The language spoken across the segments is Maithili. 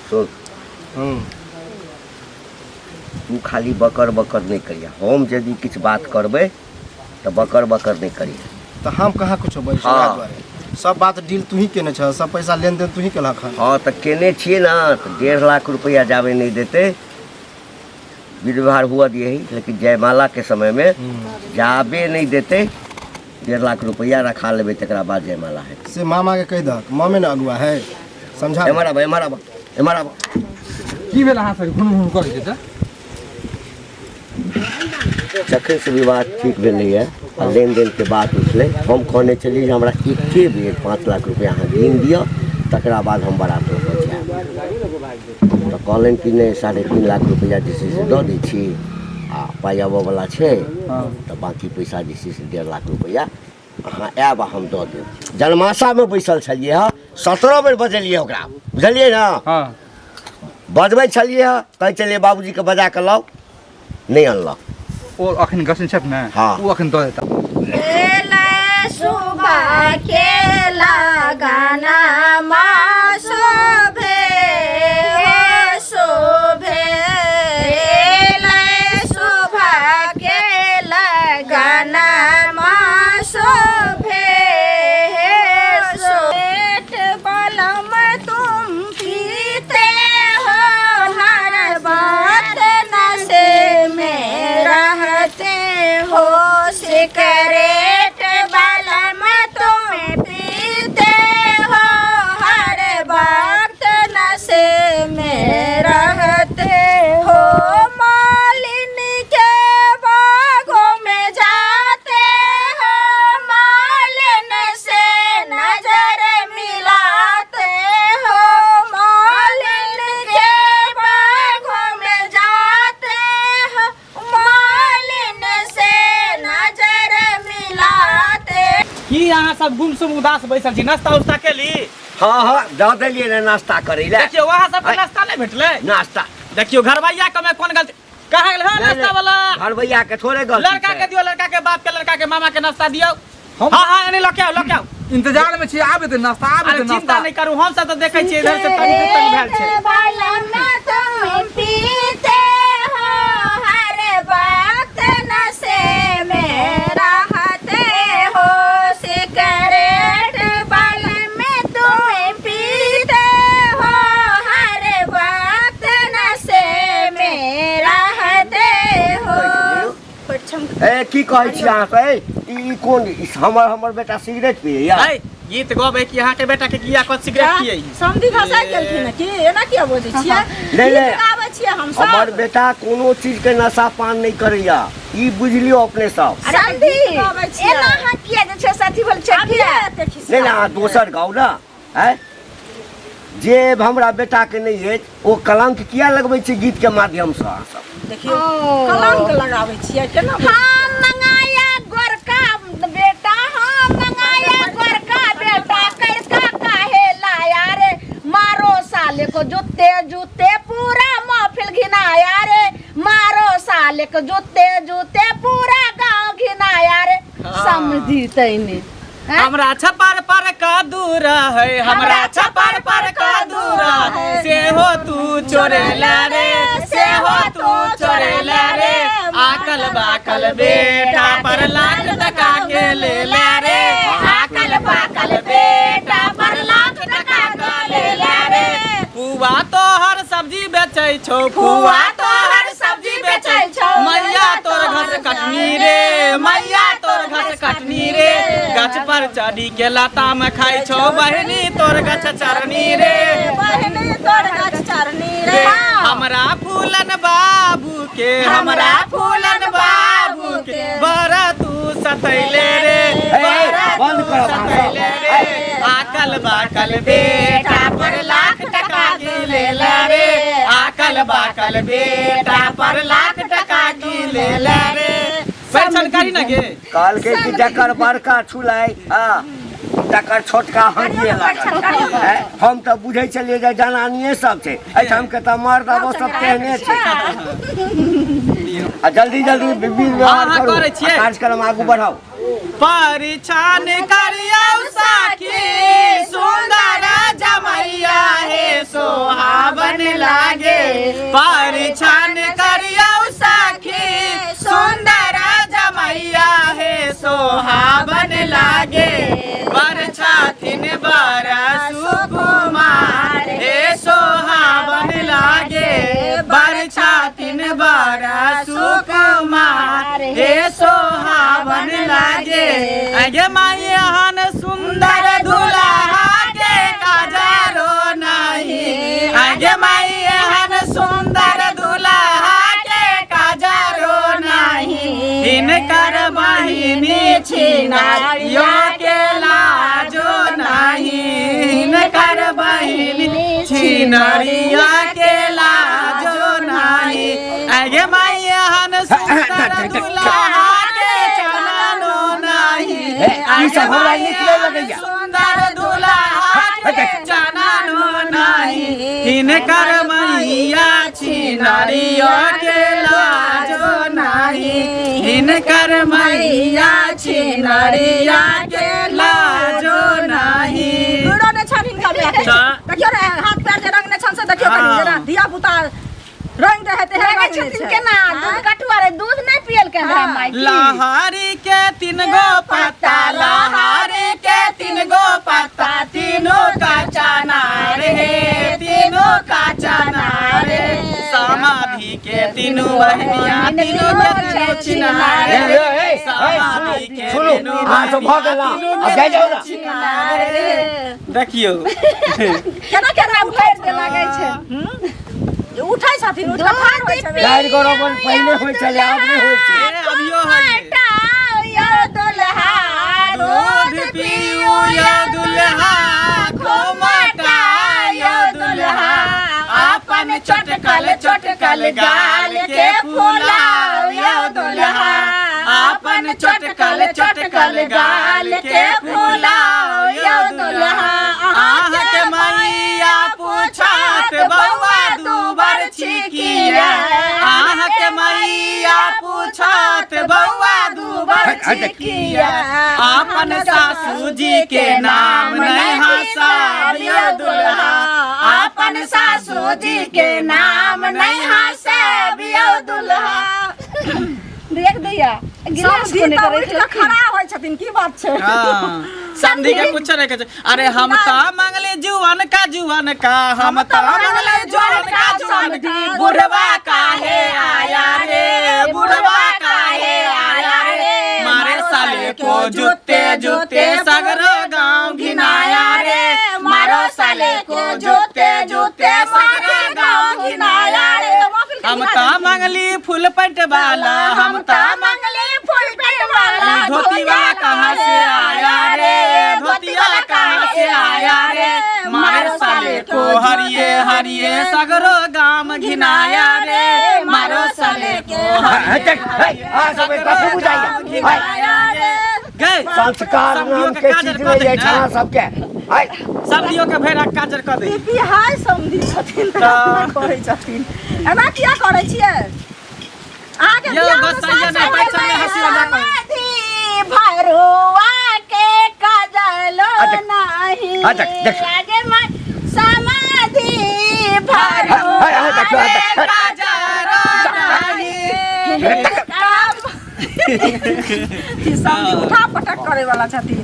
सुन, तू खाली बकर बकर नहि करिहे। हम यदि किछु बात करबै तऽ बकर बकर नहि करिहे। तऽ हम कहाँ कुछो बजै छियै? हाँ। दुआरे सब बात डील तू ही केने छह, सब पैसा लेन देन तू ही केलहक हन। हँ, तऽ केने छियै ने, तऽ 1.5 लाख रुपैआ जाबे नहि देतै, विध व्यवहार हुअ दियही, लेकिन जयमाला के समय में जाबे नहि देतै, 1.5 लाख रुपैआ रखा लेबै, तकरा बाद जयमाला हेतै। से मामा के कहि दहक, मामे ने अगुआ है, समझा। एम्हर आब, एम्हर आब, एम्हर आब। की भेल अहाँ सबके, घुन घुन करै छै तऽ? जखन से विवाह ठीक भेलैए आ लेन देनके बात उठलै, हम कहने छलियै जे हमरा एके बेर 5 लाख रुपैआ अहाँ गिन दिअ, तकरा बाद हम बारात लऽ कऽ जायब। तऽ कहलनि कि नहि, 3.5 लाख रुपैआ जे छै से दऽ दै छी आ पाइ आबऽवला छै, तऽ बाँकी पैसा जे छै से 1.5 लाख रुपैआ अहाँ आयब आ हम दऽ देब। जनमासामे बैसल छलियै हँ, 17 बेर बजलियै ओकरा, बुझलियै ने? हँ। बजबै छलियै हँ, कहै छलियै बाबूजीके बजा कऽ लाउ, नहि अनलक। ओ अखन गछने छथि ने? हँ। ओ अखन दऽ देता। सुबह के लगाना माँ शोभे हो शोभे, सुबह के लगाना माँ शोभे शोभे। बलम तुम पीते हो हर बात नशे में रहते हो, सिगरेट बलम तुम पीते हो हर वक्त नशे में रहते हो, मालिन के बागों में जाते हो, मालिन से नजर मिलाते हो, मालिन के बागों में जाते हो, मालिन से नजर मिलाते। की अहाँ सब गुमसुम उदास बैसल छी? नाश्ता उस्ता केली? हँ हँ, दऽ देलियै ने नाश्ता करै लए। देखियौ, अहाँ सबके आइ। नाश्ता नहि भेटलै? नाश्ता। देखियौ, घरबैया कमे कोन गलती? कहाँ गेल? हँ, नहि, नाश्ता वाला। घरबैया के थोड़े गलती लड़का छै। के दियौ, लड़का के बाप के, लड़का के मामा के नाश्ता दियौ। हँ हँ, एने लऽ के आउ, लऽ के आउ। इंतजार में छी, आब एतै नाश्ता, आब अरे एतै चिंता नाश्ता। नहि करू, हम सब तऽ देखै छियै इधर से तंग तंग भेल छै। बलम तुम पीते हो हर वक्त नशे में रहते हो, सिगरेट बलम तुम पीते हो हर वक्त नशे में रहते हो। ए, की कहै छी अहाँ सब? ए, ई कोन ई हमर हमर बेटा सिगरेट पियैया? ऐ, गीत गबै कि अहाँके बेटा के किया कत सिगरेट पियै? समधी घसा गेलखिन हँ की? एना किया बजै छियै? नहि, नहि। गीत गाबै छियै हम हमर सब। बेटा कोनो चीज के नशा पान नहि करैया, ई बुझि लियौ अपने सब। समधी, गीत गाबै छियै। एना अहाँ किया जे छै से अथी भेल छै? आब किया किया एते खिसिया? नहि नहि, अहाँ दोसर गाउ ने। आँय, जे हमरा बेटाके नहि अछि ओ कलंक किया लगबै छी गीतके माध्यमसँ अहाँ सब? देखियौ, कलंक लगाबै छियै केना? हम मंगाया गोरका बेटा, हम मंगाया गोरका बेटा, करका काहे लाया रे, मारो साले को जूते जूते पूरा महफिल घिनाया रे, मारो साले को जूते जूते पूरा गांव घिनाया रे। समझी तैने? हमरा छपर पर का दूर है, हमरा छपर पर का दूर है, सेहो तू चोरेला रे, सेहो तू चोरेला रे, आकल बाकल बेटा पर लाख टका के लेला रे, आकल बाकल बेटा पर लाख टका के लेला रे। फुआ तोहर सब्जी बेचै छौ, फुआ तोहर सब्जी बेचै छौ, मैया तोर घस कटनी रे, मैया तोर घस कटनी रे, गाछ पर चढ़ी के लता में खाइ छौ, बहिनी तोर गछ चरनी रे, बहिनी तोर गाछ चरनी रे। रे। हमरा फूलन बाबू के, हमरा फूलन बाबू के बड़ा तू सतैले रे, ए, बड़ा बंद तू करब अहाँ सब। सतैले रे, आकल बाकल बेटा पर लाख टका की लेला रे, आकल बाकल बेटा पर लाख टका की लेला रे। परिछन करी ना गे। कहलकै कि जकर बड़का छुलै आ तकर छोटका हँसिए लागल। हैं? हम तऽ बुझै छलियै जे जनानिए सब छै, एहिठाम के तऽ मर्द आब सब तेहने छै। आ जल्दी जल्दी विधि व्यवहार हाँ, करू करै छियै। आ कार्यक्रम आगू बढ़ाउ। परिछन करियौ सखी सुंदर जमैया हे सोहावन परिछन करियौ सखी सुंदर जमैया हे सोहावन लागे बरछाथिन बर सुकुमार हे सोहावन लागे बरछाथिन बर सुकुमार हे सोहावन लागे आगे माई हन सुंदर दुल्हा के काजरो नहीं आगे माई हन सुंदर दुल्हा के काजरो नहीं हिनकर बहिनी छिनारियो के लाजो नहीं हिनकर बहिनी छिनारियो के लाजो नहीं आगे माई हन सुंदर दुल्हा के चननो नहीं ई सब हमरा नीक नहि लगैया। सुंदर दुल्हा के चननो नहीं हिनकर मैया छिनारियो के लाजो नहीं हिनकर मैया छिनारिया के लाजो नहीं दूरो नहि छनि हिनका बियाह के। तऽ? देखियौ ने हाथ पैर जे रंग नहि छनि से देखियौ कनि हँ। जेना धिया पुता रंग रहै तेहन लगै रंग नहि छथिन छै। केना दूध कटुआ रे दूध नहि पियलकै हमरा माय की लहरी के तीन गो पत्ता लहरी के तीन गो पत्ता तीनों का चना रे तीनों का चना रे समाधि के तीनों बहनिया तीनों के तीनों चिनार ए, रे ए, ए, ए, समाधि के सुनू तीनों अहाँ सब भऽ गेल ना बहनिया, आब जाइ जाउ ना चिनार रे देखियौ केना केना भरि दे लगै छै उठै छथिन उठि कऽ ठाढ़ होइ छथिन। गारि गरौबल पहिने होइ छलै आब नहि होइ छै ए, अभियो है यो दुल्हा दूध पियो या दुल्हा घुमटा यो दुल्हा अपन चटकल चटकल गाल के फुलाओ यो दुल्हा अपन चटकल चटकल गाल के फुलाओ यो दुल्हा अहाँके मैया पूछत बौआ दूबर छिकिया अहाँके मैया पूछत बौआ दूबर छिकिया अपन सासू जी के नाम नहीं हंसाबियो दुल्हा अपन सासू जी के नाम नहीं हंसाबियो दुल्हा देख दैया गिलास समधी कोने तऽ करै उठि कऽ खड़ा होइ छथिन की बात छै हाँ, समधी के कुछ नहीं कहै छै। अरे हम त मंगले जुअन का जुअन का हम त मंगले जुअन का जुअन का बुढ़वा काहे आया रे बुढ़वा काहे आया रे मारे साले को जूते जूते सगरो गांव घिनाया रे मारो साले को जूते जूते सगरो गांव घिनाया रे हम त मंगली फुल पैंट वाला हम त मंगली फूल पेड़ वाला धोती वाला कहाँ से आया रे धोती वाला कहाँ से आया रे मारे साले को हरिये हरिये सगरो गाम घिनाया रे मारो साले को हट, हट, अहाँ सब कथी बुझाइया हट, घिनाया रे गए संस्कार नाम के चीज नहि जाइ छै अहाँ सबके हट। समधियो के भैरा काजर कऽ दे बीपी हाई समधी छथिन तऽ करै छथिन एना किया करै छियै अहाँके यौ, बियाहमे गोसाइया सास नहि, पैसा नहि, हँसी मजाक करै। समाधि भरुआ के कजलो अच्छा, नहीं अच्छा, देख। आगे माय समाधि भरुआ हट, हट, देखियौ, हट, हट। काजरो नाही ई समधी उठा पटक करै वाला छथिन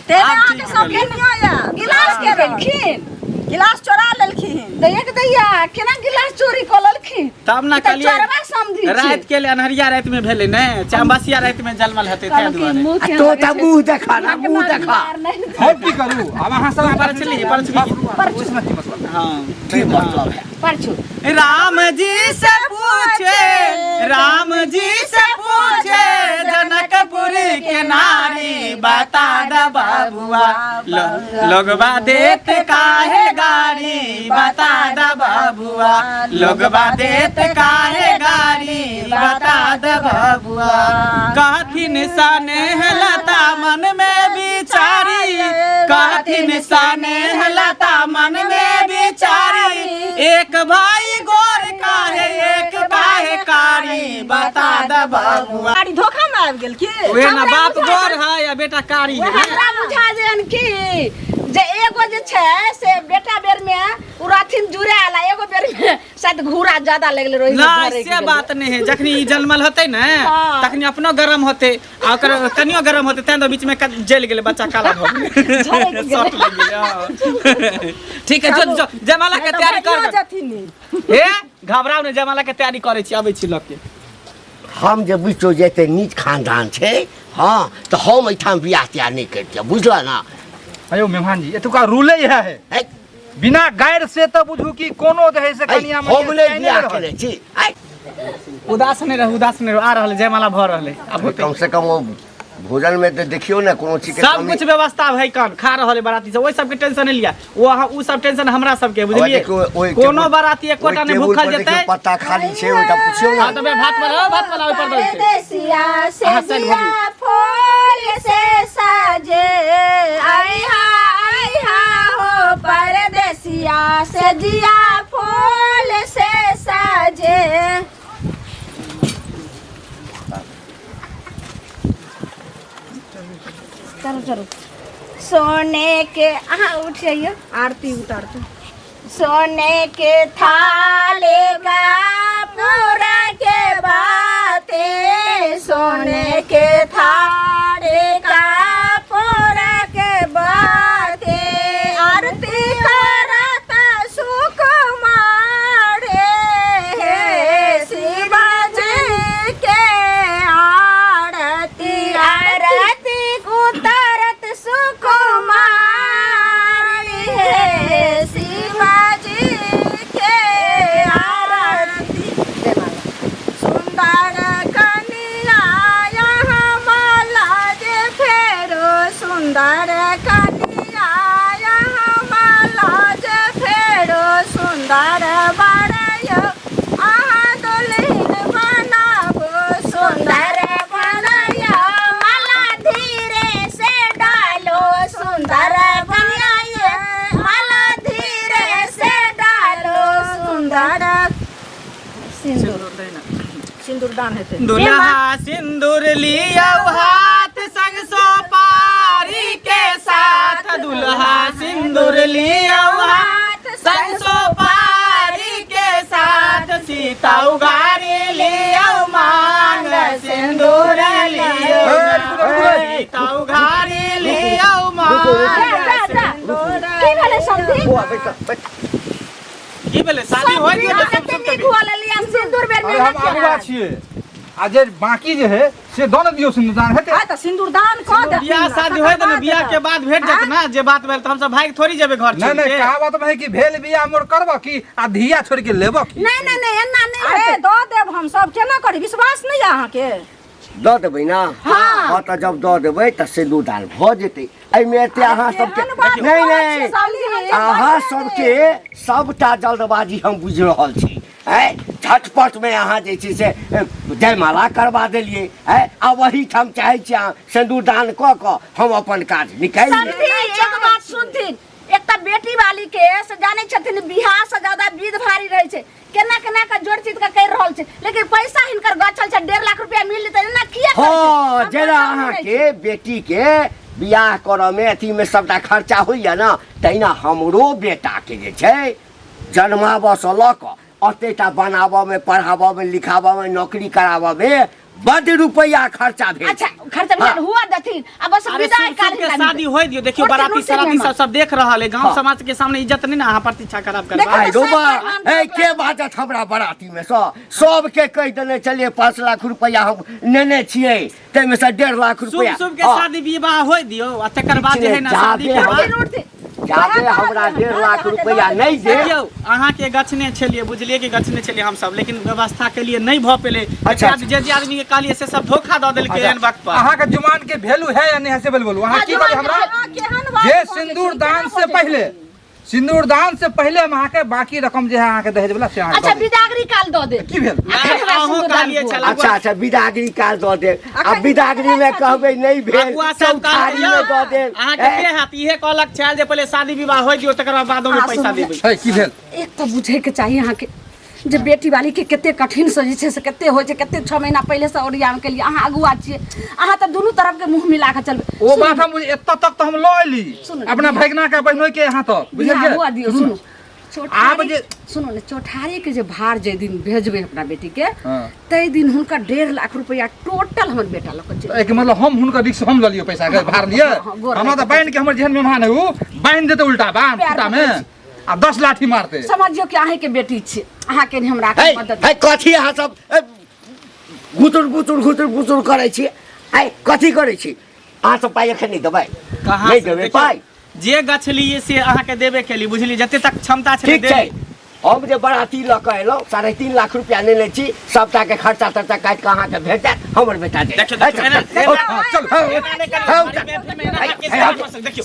तेरे आब अहाँके ठीक सब भेलै। केनियो यऽ गिलास के देलखिन गिलास चोरा लेलखिन दैया के दैया केना गिलास चोरी कऽ लेलखिन तब ना ई तऽ कहलियै चोरबा समधी छै। राति के अन्हरिया राति में भेलै ने चामबसिया राति में जलमल हेतै ताहि कहलखिन, दुआरे मुँह आ केहन तो लगै तऽ छै? मुँह देखा ना मुँह देखा बीमार नहि हम की करू आब अहाँ सब परछली, परछली। उसमें की मतलब हाँ की मतलब है परछू राम जी से पूछे राम जी से पूछे जनकपुर के नारी बता द बाबुआ लोगबा देत काहे गारी बता द बाबुआ लोगबा देत काहे गारी बता द बाबुआ कहथिन सने लता मन में बिचारी कहथिन सने लता मन में बिचारी एक भाई गोर काहे एक काहे कारी बता द बाबुआ गाड़ी धोखा में आबि गेल की उहे ना बाप गोर है या बेटा कारी है हमरा बुझा जेहन कि जे एगो जे छै से बेटा बेर में उ रहथिन जुड़ायल आ एगो बेर में शायद घूरा ज्यादा लगले रही नहीं से बात नहीं है, जखनी ई जन्मल होते ने तखनी अपनो गरम होते आ ओकर कनियो गरम होते, तें तो बीच में जल गेलै बच्चा, काला भऽ गेलै, झरकि गेलै। शॉर्ट लागि गेलै। हँ। ठीक है, जो जो जयमाला के तैयारी कर। जथिन। हे घबराउ ने, जयमाला के तैयारी करै छी, अबै छी लऽ के। हम जे बुझतो जे एते नीच खानदान छै, हँ, तऽ हम एहिठाम बियाह तियाह नहि करितियै, बुझल ना? अयो मेहमान जी, एतुका रूले इएह है। है, बिना गारि से तऽ बुझू कि कोनो जे है से है, कनिया हम नहि बियाह केने छी। आइ उदास नहि रहू, उदास नहि रहू, आ रहल जयमाला भऽ रहल है आब होतै। कम से कम ओ भोजन में तऽ देखियौ ने कोनो चीज के सब कमी। कुछ व्यवस्था है, कन खा रहल है बाराती सब, ओहि सबके टेंशन नहीं लिया, वो अहाँ उ सब टेंशन हमरा सबके, बुझलिए? देखियौ, ओहि कोनो टेबुल- बाराती एकोटा ओहि नहि टेबुल भूखल पर देखियौ जेतै। पत्ता खाली छै, ओहिटा पुछियौ हाँ ने। तऽ बे भात वाला, भात वाला ओहि पर दऽ देतै। परदेसिया से अहाँ साइड भऽ जिया फूल से सजे आइहा आइहा हो, परदेसिया से जिया फूल से सजे। चलो चलो, सोने के अहाँ उठ जाइए, आरती उतारते। सोने के थाले का पूरा के बाते, सोने के थाले का पूरा के बाते, आरती करत सुकुमार हे शिवाजी के आरती, आरती उतारत सुकुमार हे शिवाजी के आरती। सुंदर कनिया यहाँ माला जे फेरो, सुंदर कनिया यहाँ माला जे फेरो, सुंदर बरयो अहाँ दुल्हन बनाबो, सुंदर बरयो माला धीरे से डालो, सुंदर बनाइए माला धीरे से डालो, सुंदर सिंदूर सिंदूरदान हेतै। दुल्हा सिंदूर लिया हाथ संग सोपारी के साथ, दुल्हा सिंदूर लिया हाथ संग सोपारी के साथ, सीता उगारी लिया मांग सिंदूर लिया, सीता उगारी लिया मांग। जा जा, की भेलै समधी? बौआ, बैठ बैठ। की भेलै? शादी होइ गेलै अहाँ सब कते सब नीक हुआ लेलियै, हम सिंदूर बेर अरे में हम अगुआ छियै आ जे बाकी जे है से दऽ ने दियौ, सिंदूरदान हेतै। हाँ तऽ सिंदूरदान कऽ देथिन। बियाह शादी होय ने, बियाह के बाद भेट जात ना जे बात भेल, तऽ हमसब भागि थोड़ी जेबै घर नहीं छोड़ि नहीं के। कहावत में है कि भेल बियाह मोर करब की आ धिया छोड़ के लेब की। नहीं नहीं नहीं, एना नहीं अरे हेतै। दऽ देब हम सब, केना करी, विश्वास नहीं है अहाँके? दऽ देबै ना? हाँ, तऽ जब दऽ देबै तऽ सिन्दूरदान भऽ जेतै। एहिमे एते अहाँ सबके केहन बात नहीं कहै नहीं छियै समधी? अहाँ सबके सबटा जल्दबाजी हम बुझि रहल छी। आँय, झटपटमे अहाँ जे छै से जयमाला करबा देलियै। आँय, आ ओहीठाम चाहै छी अहाँ सिन्दूरदान कऽ कऽ हम अपन काज निकालि ली। समधी, एक बात सुनथिन, एक तऽ बेटी वाली के से जानै छथिन बियाह से ज्यादा विध भारी रहै छै, केना केना के जोड़ चित के कर रहल छै, लेकिन पैसा हिनकर गछल छै, 1.5 लाख रुपया मिल जेतै, एना किया करै छै? हँ हम जेना पैसा नहि अहाँके बेटी के बियाह करऽ मे अथी मे सबटा खर्चा होइया ने, तहिना हमरो बेटा के जे छै जन्माबऽ सँ लऽ कऽ एतेटा बनाबऽ मे, पढ़ाबऽ मे, लिखाबऽ मे, नौकरी कराबऽ मे बड रुपैआ खर्चा भेल। अच्छा खर्चा भेल। हाँ। हुआ देथिन आ बस अरे विदाई सुन काल सुन के हिनका शादी होय दियौ, देखियौ उठथिन, बाराती उठथिन सराती मेहमान। सब सब देख रहल है, गांव हाँ। समाज के सामने इज्जत नहीं ना अहाँ प्रतिष्ठा खराब करबै। देखो आइ तऽ रौ सब बा, मेहमान ए सब के बाजत हमरा बराती मे सँ? सबके कहि देने छलियै 5 लाख रुपैआ हम नेने छियै, ताहिमे सँ 1.5 लाख शुभ रुपैआ। शुभ के हाँ, शादी विवाह होय दियौ आ तकर बाद जे है ना जाबे शादी के बाद उठथिन, उठथिन। जाबे हमरा 1.5 लाख रुपैआ नहि दे। देखियौ अहाँके गछने छलियै, बुझलियै कि गछने छलियै हमसब, लेकिन व्यवस्था के लिए नहीं भऽ पेलै। अच्छा, जे जे आदमी के कहलियै से सब धोखा दऽ देलकै अच्छा। एहन वक्त पर। अहाँके जुमान के वैल्यू है या नहीं है से बोलू। अहाँ की कहलियै हमरा? अहाँ केहन बात जे बजै छी, सिंदूरदान केना से बजै पहले छी? सिंदूरदान से पहले हम अहाँके बाकी रकम जे है अहाँके दहेज वाला से अहाँके अच्छा दऽ देब। विदागरी काल दऽ दे। की भेल? नहि, हमरा अहूँ सिन्दूरदान कहलियै हुआ। छल अच्छा अच्छा, विदागरी काल दऽ देब आ अखन विदागरी मे कहबै नहि भेल, अगुआ सब चौठारी मे दऽ देब। अहाँके के हाथ इहे कहलक छल जे पहिले शादी विवाह होय दियौ तकर बाद बादो में आ, पैसा सुनू। देबै। है की भेल? एक तऽ बुझैके चाही अहाँके जे बेटी वाली के कते कठिन से जे छै से कते होइ छै, कते 6 महीना पहिले से ओरियान के लिए। अहाँ अगुआ छियै, अहाँ तऽ दुनू तरफ के मुँह मिला के चलबै। ओ बात हम एतऽ तक तऽ हम लऽ एली सुनू। अपना भगना के बहिनोई के यहाँ तक, बियाह बुझलियै? हुआ दियौ। सुनू, आब जे सुनू ने, चौठारी के जे भार जे दिन भेजबै अपना बेटी के, हाँ। ताहि दिन हुनका 1.5 लाख रुपया टोटल हमर बेटा लऽ कऽ चलि एहिके मतलब हम हुनकर रिक्स हम लऽ लियौ, पैसा के भार लिअ? हाँ, गोर हमरा तऽ लागि। बान्हि के, हमर जेहन मेहमान है उ बान्हि देतै उल्टा बान्ह पैर खुट्टा में पकड़ै। आ 10 लाठी मारतै। समझियौ कि अहींके बेटी छी, अहाँके नहि हमरा है मदद। है, कथी अहाँ सब गुतुर गुतुर गुतुर गुतुर करै छी? आइ कथी करै छी अहाँ सब? पाइ एखन नहि देबै? कहाँ नहि से? देबै? देखियौ, पाइ जे गछलियै से अहाँके देबे केली, बुझली? जते तक क्षमता छलै ठीक छै। देली। हम जे बराती लऽ कऽ एलहुँ, 3.5 लाख रुपया लेने छी, सबटाके खर्चा तर्चा काटि कऽ अहाँके भेट जायत। हमर बेटा जे देखियौ, देखियौ, एना चल, चल, एना नहि करियौ, हँ, हमारी महफिल में एना है, के है, देखियौ।